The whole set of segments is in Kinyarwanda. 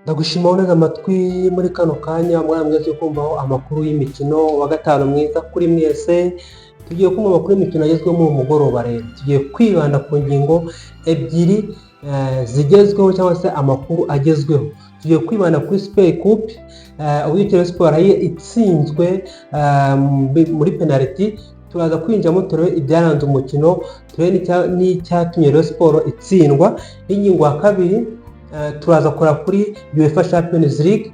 Ndagushima unteze amatwi muri kano kanya, umwanya mwiza wo kumvaho amakuru y'imikino wa gatanu mwiza kuri mwese. Tugiye kumva amakuru y'imikino agezweho muri uyu mugoroba. Rero tugiye kwibanda ku ngingo ebyiri zigezweho cyangwa se amakuru agezweho. Tugiye kwibanda kuri Super Coupe, uburyo Kiyovu Sport itsinzwe muri penaliti. Turaza kwinjiramo turebe ibyaranze umukino, turebe n'icyatumye Rayon Sport itsindwa. N'ingingo ya kabiri, turaza kureba kuri UEFA Champions League,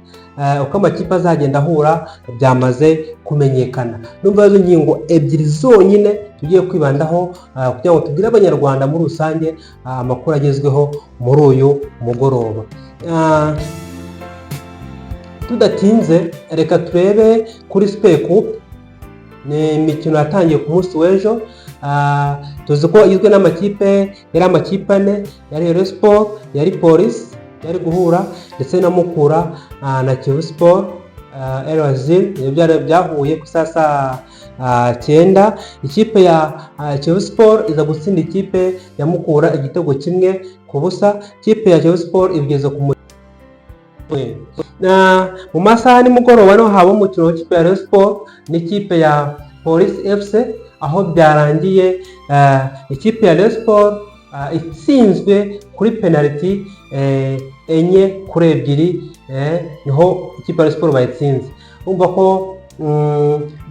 uko amakipe azagenda ahura byamaze kumenyekana. Numva izo ngingo ebyiri zonyine tugiye kwibandaho kugira ngo tubwire Abanyarwanda muri rusange amakuru agezweho muri uyu mugoroba. Tudatinze, reka turebe kuri Super Coupe. Ni imikino yatangiye ku munsi w'ejo. Tuzi ko igizwe n'amakipe, yari amakipe ane: yari Rayon Sport, yari Polisi yari guhura ndetse na Mukura na Kiyovu Sport El Azir. Byari byahuye ku saa 9. Ikipe ya Kiyovu Sport iza gutsinda ikipe ya Mukura igitego 1-0. Ikipe ya Kiyovu Sport ibigeze ku mu masaha nimugoroba niho haba umukino w'ikipe ya Rayon Sport n'ikipe ya Police FC, aho byarangiye ikipe ya Rayon Sport itsinzwe kuri penaliti 4-2. Niho ikipe ya Rayon Sport bayitsinze. Urumva ko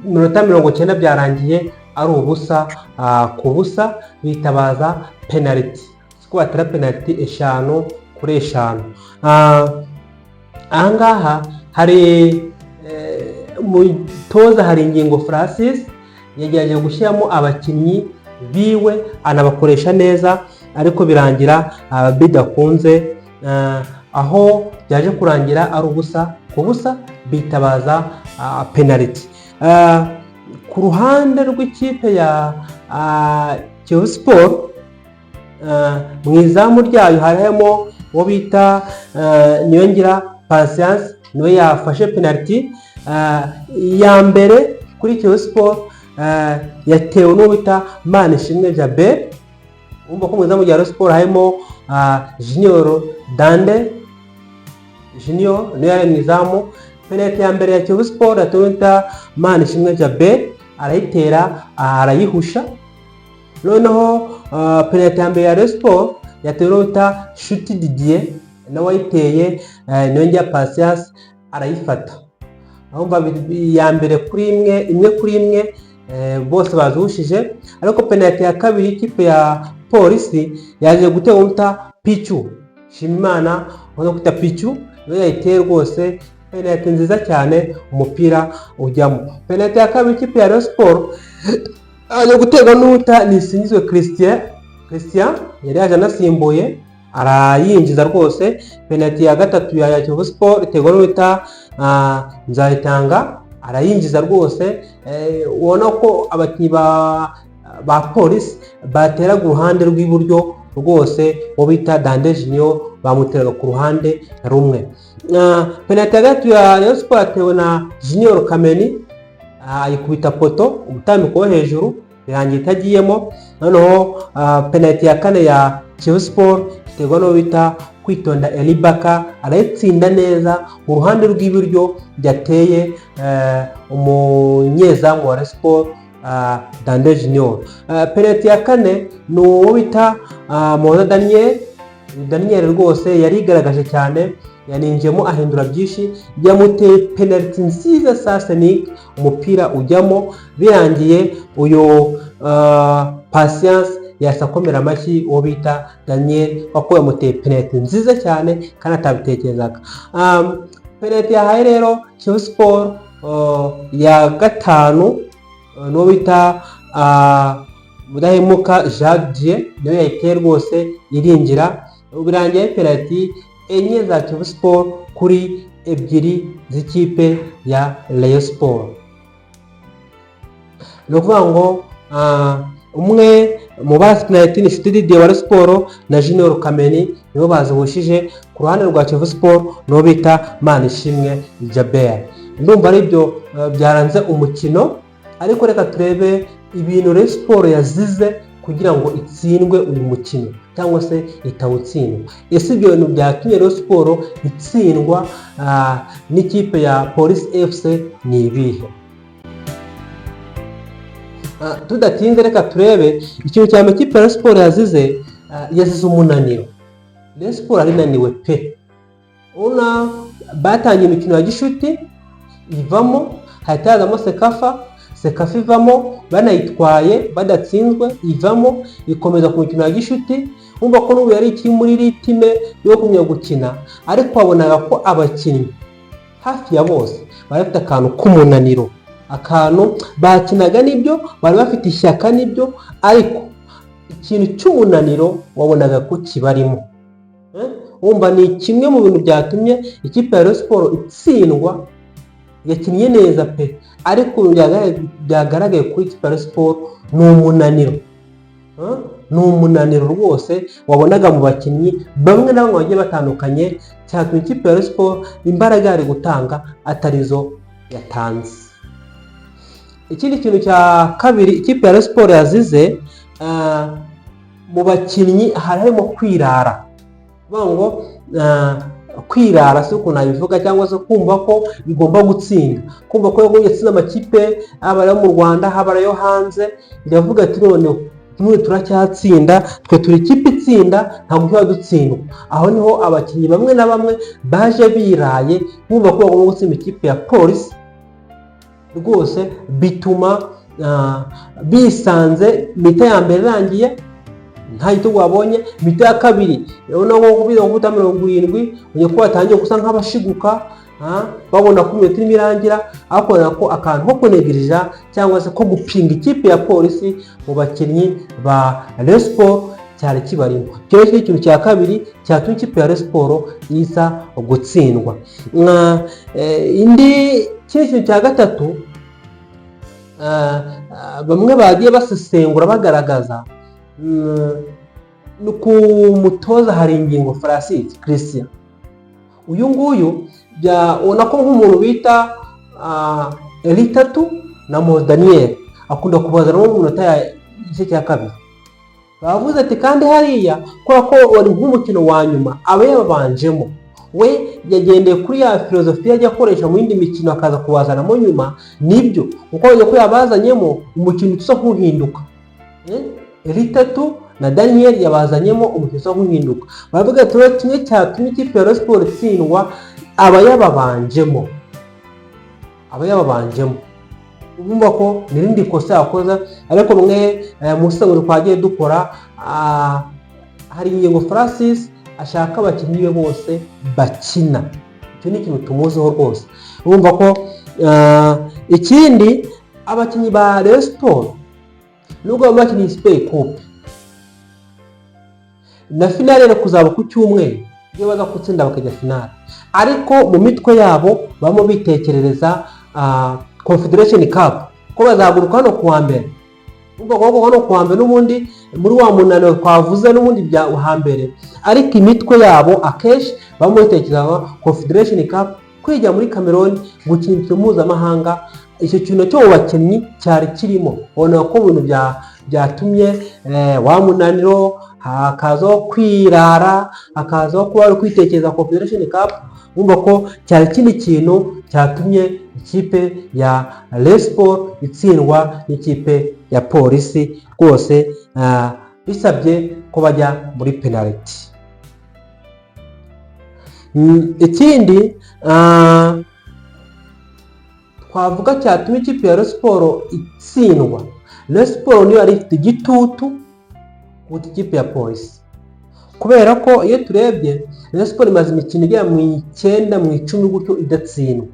minota 90 byarangiye ari 0-0, bitabaza penaliti, siko batera penaliti 5 kuri 5. Ahangaha hari umutoza Haringingo Francis yagerageje gushyiramo abakinnyi biwe, anabakoresha neza, ariko birangira bidakunze, aho byaje kurangira ari 0-0, bitabaza penaliti. Ku ruhande rw'ikipe ya Kiyovu Sport, mu izamu ryayo harimo uwo bita Niyongira Patience, niwe yafashe penaliti ya mbere kuri Kiyovu Sport, yatewe n'uwo bita Manishimwe Djabel. Urumva ko mu izamu rya Rayon Sport harimo Junior Dande Junior, niwe yari mu izamu. Penaliti ya mbere ya Kiyovu Sport yatewe n'uwo Manishimwe Djabel, arayitera arayihusha. Noneho penaliti ya mbere ya Rayon Sport yatewe n'uwo bita Nshuti Didier, nawe ayiteye, Niyongira Patience arayifata. Urumva iya mbere kuri imwe, 1-1, bose bazihushije. Ariko penaliti ya kabiri ikipe ya Polisi yaje guterwa bita Pichu Shimimana, ubona kwita Pichu, niwe yayiteye rwose, penaliti nziza cyane, umupira ujyamo. Penaliti ya kabiri ikipe ya Rayon Sport yaje guterwa n'uwita Nisingizwe Christian. Christian yari yaje anasimbuye, arayinjiza rwose. Penaliti ya gatatu ya Kiyovu Sport iterwa n'uwita Nzayitanga, arayinjiza rwose. Ubona ko abakinnyi ba Polisi bateraga uruhande rw'iburyo rwose, uwo bita Dande Junior bamuteraga ku ruhande rumwe. Penaliti ya gatatu ya Rayon Sport yatewe na Junior Kameni, ayikubita poto, umutambiko wo hejuru, birangira itagiyemo. Noneho penaliti ya kane ya Kiyovu Sport iterwa n'uwo bita Kwitonda Elibaka, arayitsinda neza mu ruhande rw'iburyo, yateye umunyezamu wa Rayon Sport Dande Junior. Penaliti ya kane ni uwo bita Muhoza Daniel. Daniel rwose yarigaragaje cyane, yaninjiyemo ahindura byinshi, yamuteye penaliti nziza sasenike, umupira ujyamo. Birangiye uyu Patience yahise akomera amashyi uwo bita Daniel kuko yamuteye penaliti nziza cyane kandi atabitekerezaga. Penaliti yahaye rero Kiyovu Sport ya gatanu n'uwo bita Mudahemuka Jean Dieu, niyo yayiteye rwose irinjira. Birangiye penaliti enye za Kiyovu Sport kuri ebyiri z'ikipe ya Rayon Sport. Ni ukuvuga ngo umwe mu basi penaliti ni Nshuti Didier wa Rayon Sport na Junior Kameni, nibo bazihushije. Ku ruhande rwa Kiyovu Sport niwo bita Manishimwe Djabel. Ndumva ari byo byaranze umukino, ariko reka turebe ibintu Rayon Sport yazize kugira ngo itsindwe uyu mukino cyangwa se itawutsindwa? Ese ibyo bintu byatumye Rayon Sport itsindwa n'ikipe ya Police FC ni ibihe? Tudatinze, reka turebe ikintu cya mbere ikipe ya Rayon Sport yazize. Yazize umunaniro. Rayon Sport arinaniwe pe. Ubona batangiye imikino ya gishuti, ivamo, hahita hazamo CECAFA. CECAFA ivamo banayitwaye badatsinzwe, ivamo ikomeza ku mikino ya gishuti. Wumva ko n'ubu yari ikiri muri rythme yo kumenya gukina, ariko wabonaga ko abakinnyi hafi ya bose bari bafite akantu k'umunaniro. Akantu bakinaga nibyo, bari bafite ishyaka nibyo, ariko ikintu cy'umunaniro wabonaga ko kibarimo. Wumva ni kimwe mu bintu byatumye ikipe ya Rayon Sport itsindwa. Yakinnye neza pe, ariko byagaragaye kuri ikipe ya Rayon Sport ni umunaniro. Ni umunaniro rwose wabonaga mu bakinnyi bamwe na bamwe bagiye batandukanye, cyatumye ikipe ya Rayon Sport imbaraga yari gutanga atarizo yatanze. Ikindi kintu cya kabiri ikipe ya Rayon Sport yazize, mu bakinnyi hari harimo kwirara. Kuvuga ngo kwirara si ukuntu nabivuga, cyangwa se kumva ko igomba gutsinda, kumva ko yagombye gutsinda amakipe, haba ayo mu Rwanda, haba ayo hanze. Iravuga ati: "Noneho tumwe turacyatsinda, twe turi ikipe itsinda, ntabwo tuba dutsindwa." Aho niho abakinnyi bamwe na bamwe baje biraye, bumva ko bagomba gutsinda ikipe ya Polisi rwose, bituma bisanze mi-temps ya mbere irangiye nta gitego babonye. Mi-temps ya kabiri urabona ko kubira ku 70 ubonye ko batangiye gusa nk'abashiguka, babona ko iminota irimo irangira, ariko ubona ko akantu ko kunegirija cyangwa se ko gupinga ikipe ya Polisi mu bakinnyi ba Rayon Sport cyari kibarimo. Icyo rero ni ikintu cya kabiri cyatumye ikipe ya Rayon Sport iza gutsindwa. Indi ikindi kintu cya gatatu bamwe bagiye basesengura bagaragaza, ni ku mutoza Haringingo Francis Christian. Uyu nguyu ubona ko nk'umuntu bita Eritatu na Mo Daniel akunda kubazanamo mu minota ya igice cya kabiri. Bavuze ati kandi hariya kubera ko wari nk'umukino wa nyuma aba yababanjemo, we yagendeye kuri ya filozofiya ajya akoresha mu yindi mikino, akaza kubazanamo nyuma. Nibyo, kuko abonye ko yabazanyemo umukino usa nk'uhinduka. Eritatu na Daniel yabazanyemo, umukino usa nk'uhinduka. Baravuga ati rero kimwe cyatumye ikipe ya Rayon Sport itsindwa, aba yababanjemo, aba yababanjemo. Urumva ko n'irindi kosa yakoze. Ariko mwe mu isesengura twagiye dukora, Haringingo Francis ashaka abakinnyi be bose bakina. Icyo ni ikintu tumuziho rwose. Urumva ko ikindi, abakinnyi ba Rayon Sport, nubwo baba bakiniye Super Coupe na finale rero kuzaba ku cyumweru, iyo baza gutsinda bakajya finale, ariko mu mitwe yabo babamo bitekerereza Confederation Cup, ko bazahaguruka hano kuwa mbere. Ubwo ko hano kuwa mbere n'ubundi muri wa munaniro twavuze n'ubundi bya hambere, ariko imitwe yabo akenshi baba bitekereza Confederation Cup, kwiga muri Cameroon gukina imikino mpuzamahanga. Icyo kintu cyo mu bakinnyi cyari kirimo. Ubona ko ibintu byatumye wa munaniro, hakazaho kwirara, hakazaho kuba bari kwitekereza Confederation Cup. Urumva ko cyari ikindi kintu cyatumye ikipe ya Rayon Sport itsindwa n'ikipe ya Polisi rwose, bisabye ko bajya muri penaliti. Ikindi twavuga cyatumye ikipe ya Rayon Sport itsindwa, Rayon Sport niyo yari ifite igitutu kuruta ikipe ya Polisi, kubera ko iyo turebye Rayon Sport imaze imikino igera mu 9, mu 10 gutyo idatsindwa.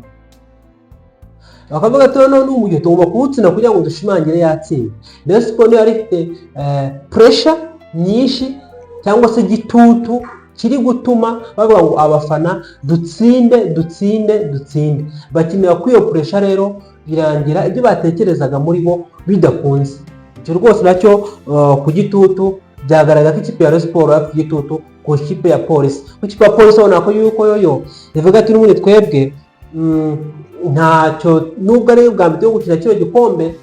Bakavuga ati noneho n'ubu gihe tugomba kuwutsinda kugira ngo dushimangire yatsinda. Rayon Sport niyo yari ifite pressure nyinshi cyangwa se igitutu kiri gutuma bavuga ngo abafana dutsinde, dutsinde, dutsinde. Bakinira kuri iyo pressure rero, birangira ibyo batekerezaga muri bo bidakunze. Icyo rwose nacyo ku gitutu byagaragara ko ikipe ya Rayon Sport yafite igitutu ku ikipe ya Polisi. Ku ikipe ya Polisi ubona ko yuko yoyo ivuga ati n'ubundi twebwe ntacyo, nubwo ari ubwa mbere turi gukina kino gikombe.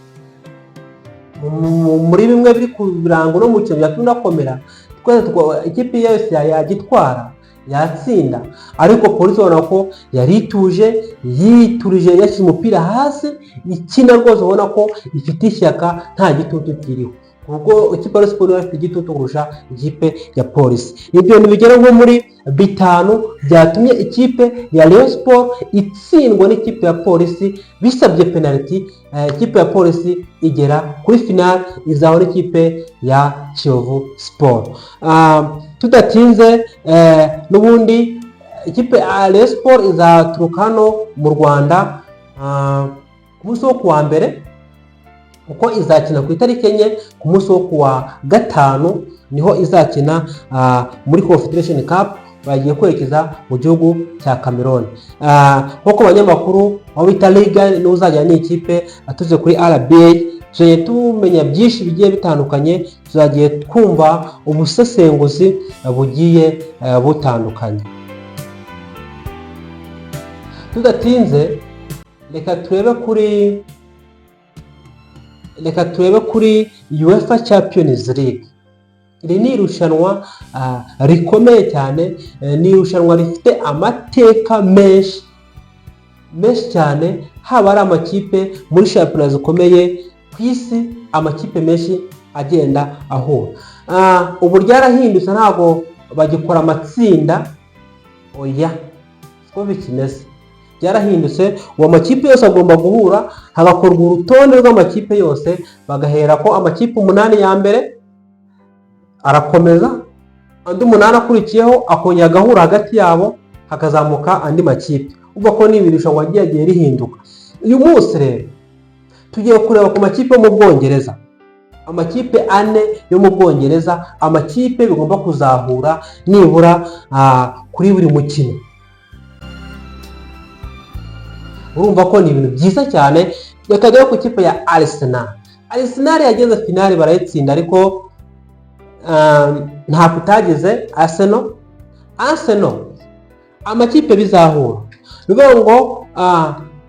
Muri bimwe biri ku birango no mukino byatumye unakomera, twese ikipe yose yagitwara, yatsinda, ariko Polisi ubona ko yari ituje, yiturije, yashyize umupira hasi, ikina rwose ubona ko ifite ishyaka, nta gitutu kiriho, kuko ikipe ya Rayon Sports ifite igitutu kurusha ikipe ya Polisi. Ibyo bintu bigera nko muri bitanu byatumye ikipe ya Rayon Sports itsindwa n'ikipe ya Polisi bisabye penaliti. Ikipe ya Polisi igera kuri final, izahura n'ikipe ya Kiyovu Sport. Tudatinze, n'ubundi ikipe ya Rayon Sports izaturuka hano mu Rwanda ku munsi wo kuwa mbere, kuko izakina ku itariki 4. Ku munsi wo kuwa gatanu niho izakina muri Confederation Cup, bagiye kwerekeza mu gihugu cya Cameroon. Nk'uko abanyamakuru aho bita Liga niwe uzajyana n'ikipe atuze kuri RBA, tuzajya tumenya byinshi bigiye bitandukanye, tuzagiye twumva ubusesenguzi bugiye butandukanye. Tudatinze, reka turebe kuri UEFA Champions League. Iri ni irushanwa rikomeye cyane, ni irushanwa rifite amateka menshi menshi cyane, haba ari amakipe muri shampiyona zikomeye ku isi, amakipe menshi agenda ahura. Ubu ryarahindutse, ntabwo bagikora amatsinda, oya, siko bikimeze, byarahindutse. Ubu amakipe yose agomba guhura, hagakorwa urutonde rw'amakipe yose, bagahera ko amakipe 8 ya mbere arakomeza, andi 8 akurikiyeho akongera agahura hagati yabo, hakazamuka andi makipe. Uvuga ko ni irushanwa ryagiye rihinduka. Uyu munsi rero tugiye kureba ku makipe yo mu Bwongereza, amakipe ane yo mu Bwongereza, amakipe bigomba kuzahura nibura kuri buri mukino. Urumva ko ni ibintu byiza cyane. Reka dore ku ikipe ya Arsenal. Arsenal yageze finale barayitsinda, ariko ntabwo itagize. Arsenal amakipe bizahura, ni ukuvuga ngo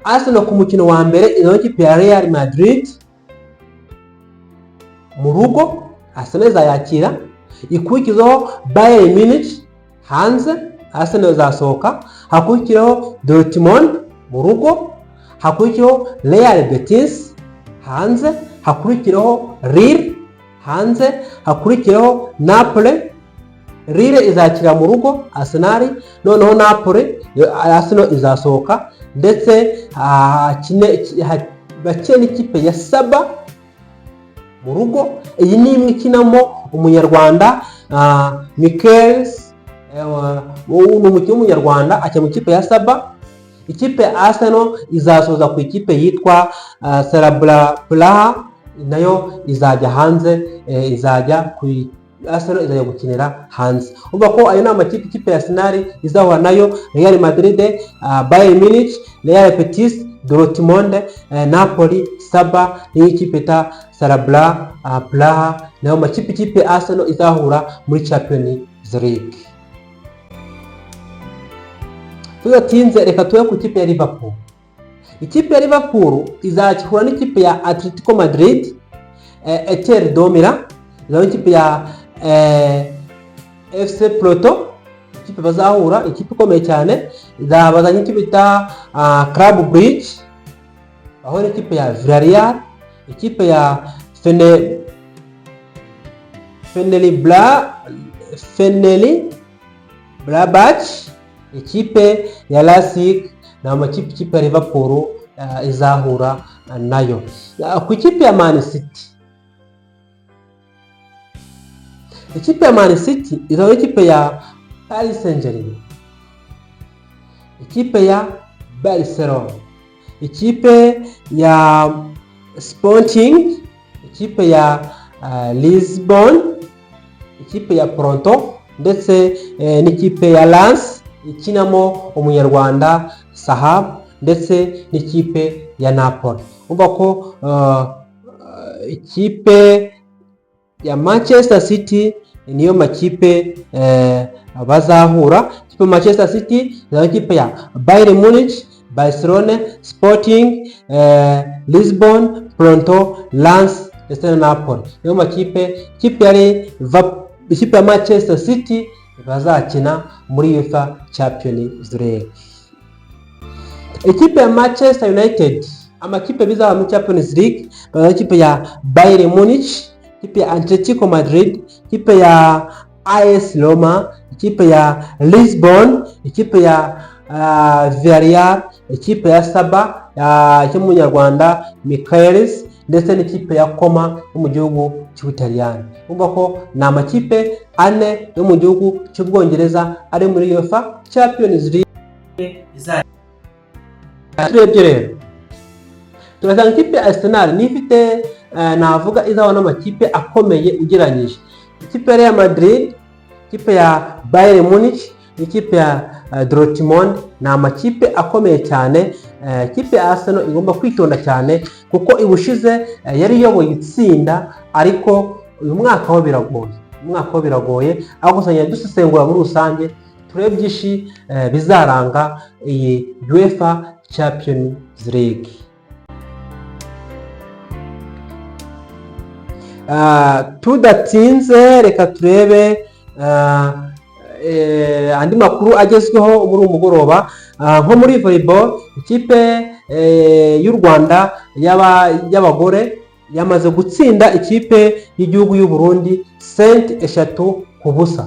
Arsenal ku mukino wa mbere izaba ikipe ya Real Madrid mu rugo, Arsenal izayakira, ikurikizaho Bayern Munich hanze, Arsenal izasohoka, hakurikiraho Dortmund mu rugo, hakurikiraho Real Betis hanze, hakurikiraho Lille hanze, hakurikiraho Napoli. Lille izakira mu rugo Arsenal, noneho Napoli Arsenal izasohoka, ndetse bakine n'ikipe ya Saba mu rugo. Iyi ni imwe ikinamo Umunyarwanda Mickels, ni umukinnyi w'Umunyarwanda akina mu ikipe ya Saba. Ikipe ya Arsenal izasoza ku ikipe yitwa Slavia Praha, nayo izajya hanze, izajya ku Arsenal izajya gukinira hanze. Urumva ko ayo ni amakipe ikipe ya Arsenal izahura nayo: Real Madrid, Bayern Munich, Real Betis, Dortmund, Napoli, Saba n'ikipe ta Slavia Praha, nayo makipe ikipe Arsenal izahura muri Champions League. Tudatinze, reka tube ku ikipe ya Liverpool. Ikipe ya Liverpool izahura n'ikipe ya Atletico Madrid, Inter de Milan, izahura n'ikipe ya FC Porto, ikipe bazahura, ikipe ikomeye cyane, izabazanye ikipe bita Club Brugge, aho n'ikipe ya Villarreal, ikipe ya Fenerbahce, ikipe ya Leipzig. Ni amakipe ikipe ya Liverpool izahura nayo. Ku ikipe ya Man City, ikipe ya Man City izahura n'ikipe ya Paris Saint-Germain, ikipe ya Barcelona, ikipe ya Sporting, ikipe ya Lisbon, ikipe ya Porto, ndetse n'ikipe ya Lens ikinamo Umunyarwanda Sahab, ndetse n'ikipe ya Napoli. Umva ko ikipe ya Manchester City niyo makipe bazahura. Ikipe ya Manchester City izaba ikipe ya Bayern Munich, Barcelona, Sporting, Lisbon, Porto, Lens. ndetse na Napoli. Niyo makipe ikipe ya ikipe ya Manchester City bazakina muri UEFA Champions League. Ikipe ya Manchester United, amakipe bizaba muri Champions League bazaba ikipe ya Bayern Munich, ikipe ya Atletico Madrid, ikipe ya AS Roma, ikipe ya Lisbon, ikipe ya Villarreal, ikipe ya Saba y'umunyarwanda Michaelis, ndetse n'ikipe ya Como yo mu gihugu cy'Ubutaliyani. Urumva ko ni amakipe ane yo mu gihugu cy'Ubwongereza ari muri UEFA Champions League. Turebye rero, turasanga ikipe ya Arsenal niyo ifite, navuga izaba n'amakipe akomeye ugereranyije: ikipe ya Real Madrid, ikipe ya Bayern Munich n'ikipe ya Dortmund. Ni amakipe akomeye cyane. Ikipe ya Arsenal igomba kwitonda cyane kuko ibushize yari iyoboye itsinda, ariko uyu mwaka ho biragoye, uyu mwaka ho biragoye. Aho gusa dusesengura muri rusange, turebe byinshi bizaranga iyi UEFA Champions League. Tudatinze, reka turebe andi makuru agezweho muri uyu mugoroba. Nko muri volleyball, ikipe y'u Rwanda y'abagore yamaze gutsinda ikipe y'igihugu y'u Burundi seti 3-0.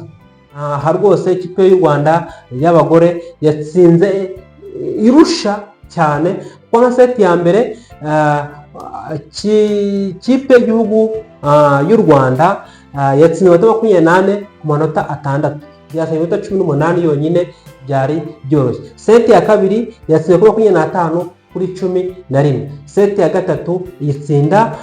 Aha rwose ikipe y'u Rwanda y'abagore yatsinze irusha cyane, kuko nka seti ya mbere ikipe y'igihugu y'u Rwanda yatsinze amanota 24 ku manota 6, byasabye iminota 18 yonyine, byari byoroshye. Seti ya kabiri yatsinze kuri 25 kuri 11. Seti ya gatatu yitsinda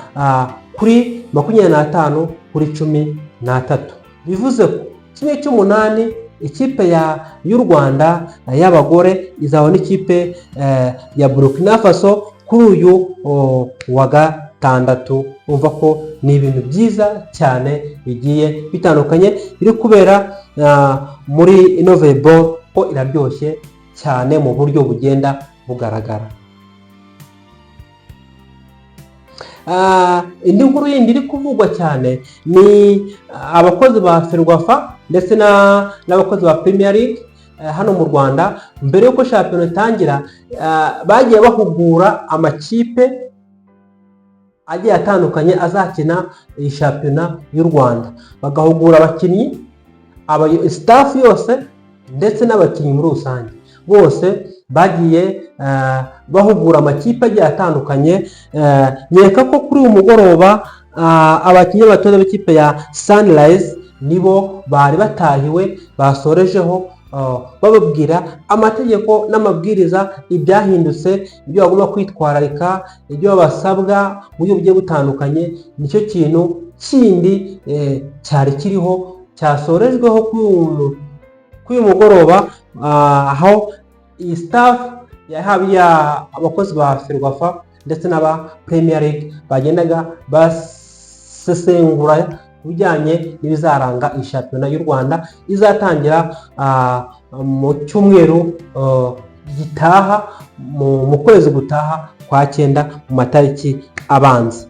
kuri 25 kuri 13. Bivuze ko kimwe cy'umunani ikipe y'u Rwanda y'abagore izabona ikipe ya Burkina Faso kuri uyu wa gatandatu. Umva ko ni ibintu byiza cyane bigiye bitandukanye biri kubera muri ino volleyball, ko iraryoshye cyane mu buryo bugenda bugaragara. Indi nkuru yindi iri kuvugwa cyane ni abakozi ba Ferwafa ndetse n'abakozi ba Premier League hano mu Rwanda. Mbere y'uko shampiyona itangira, bagiye bahugura amakipe agiye atandukanye azakina iyi shampiyona y'u Rwanda, bagahugura abakinnyi, staff yose ndetse n'abakinnyi muri rusange. Bose bagiye bahugura amakipe agiye atandukanye. Nkeka ko kuri uyu mugoroba abakinnyi b'abatoza b'ikipe ya Sunrise nibo bari batahiwe, basorejeho bababwira amategeko n'amabwiriza, ibyahindutse, ibyo bagomba kwitwararika, ibyo babasabwa mu buryo bugiye butandukanye. Nicyo kintu kindi cyari kiriho cyasorejweho kuri uyu mugoroba, aho iyi staff yahawe abakozi ba Ferwafa ndetse n'aba Premier League bagendaga basesengura ku bijyanye n'ibizaranga iyi shampiyona y'u Rwanda izatangira mu cyumweru gitaha, mu kwezi gutaha kwa cyenda, mu matariki abanza.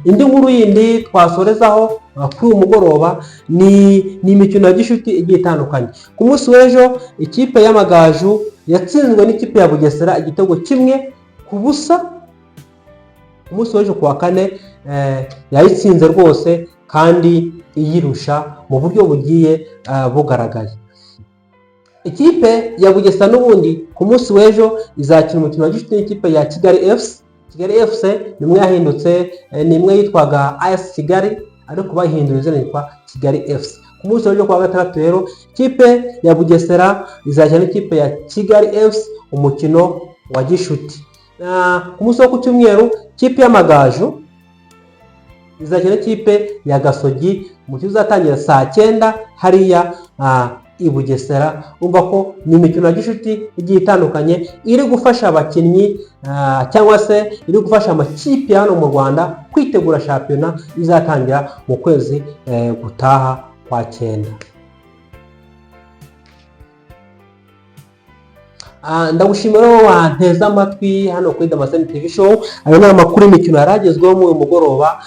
Indi nkuru yindi twasorezaho kuri uyu mugoroba ni imikino ya gishuti igiye itandukanye. Ku munsi w'ejo ikipe y'Amagaju yatsinzwe n'ikipe ya Bugesera igitego 1-0. Ku munsi w'ejo ku wa kane yayitsinze rwose kandi iyirusha mu buryo bugiye bugaragaye. Ikipe ya Bugesera n'ubundi ku munsi w'ejo izakina umukino wa gishuti n'ikipe ya Kigali FC. Kigali FC ni imwe yahindutse, ni imwe yitwaga AS Kigali ariko bahinduye izina yitwa Kigali FC. Ku munsi w'ejo kuwa gatandatu rero ikipe ya Bugesera izakina n'ikipe ya Kigali FC umukino wa gishuti. Ku munsi wo ku cyumweru ikipe y'Amagaju izakina n'ikipe ya Gasogi, umukino uzatangira saa 9 hariya i Bugesera. Umva ko ni imikino ya gishuti igiye itandukanye iri gufasha abakinnyi cyangwa se iri gufasha amakipe hano mu Rwanda kwitegura shampiyona izatangira mu kwezi gutaha kwa cyenda. Ndagushimira wowe wanteze amatwi hano kuri Damascene TV Show. Ayo ni amakuru y'imikino yari agezweho muri uyu mugoroba,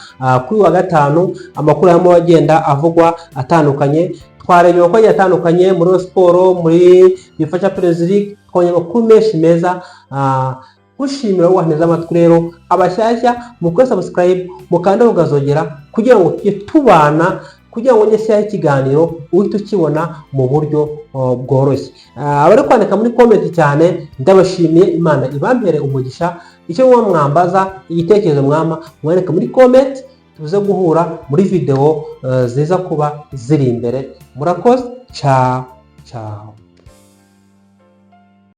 kuri wa gatanu. Amakuru arimo agenda avugwa atandukanye, twarebye amakuru agiye atandukanye muri siporo, muri UEFA Champions League, twabonye amakuru menshi meza. Nkushimira wowe wanteze amatwi. Rero abashyashya, mukore subscribe, mukande mukazogera kugira ngo tujye tubana, kugira ngo njye shyiraho ikiganiro uhite ukibona mu buryo bworoshye. Abari kwandika muri comment cyane, ndabashimiye, Imana ibampere umugisha. Icyo muba mwambaza, igitekerezo mwama mwandika muri comment, tuze guhura muri video ziza kuba ziri imbere. Murakoze, ciao ciao.